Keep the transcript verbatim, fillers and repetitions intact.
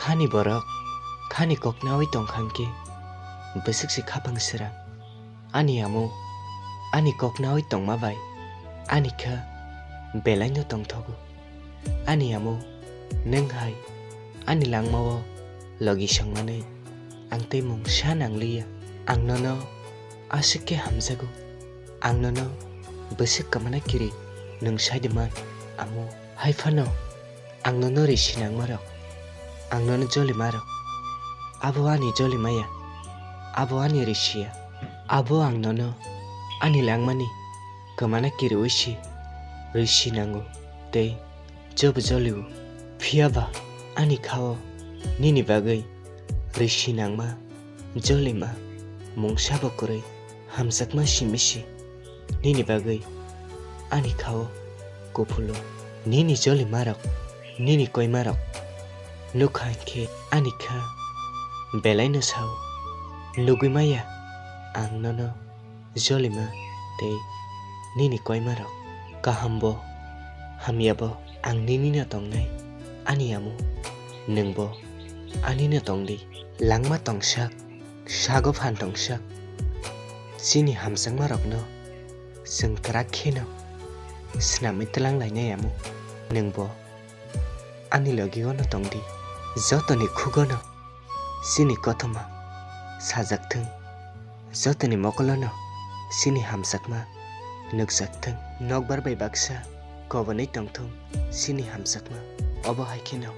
Ani borok khani koknaui tongkha hwnkhe bwswk se khapang srang. Ani amo ani koknaui tongma bai ani kha belaino tongthogo. Ani amo nwng hai ani langmao logi songmanwi ang tei mungsa nangliya. Ang nono aswk khe hamjago. Ang nono bwswk kwmana kiri nwng sai de man amo. Hai phano ang nono risi nangmarok, ang nono jolimarok, abo ani jolimaya, abo ani risiya, abo ang nono ani langmani kwmana kiriui si risi nango tei jobo jolio. Phiya ba ani khao nini bagwi risi nangma, jolima, mungsabo kwrwi, hamjakma simi si. Nini bagwi ani khao kuphulo. Nini jolimarok, nini koimarok nukha hinkhe ani kha belaino sao. Nugwi maya ang nono jolima tei nini koimarok. Kahambo hamyabo ang ninino tongnai. Ani amo nwngbo anino tongdi. Langma tongsak, sago phan tongsak. Chini hamjakmarokno chwng kwrak kheno swnamwi twlang lainai amo. Nwngbo ani logio no tongdi. Jotoni khugono chini kothoma sajak thung. Jotoni mokolono chini hamjakma nukjak thung. Nokbar bai baksa kobonwi tongthung chini hamjakma. Obo hai kheno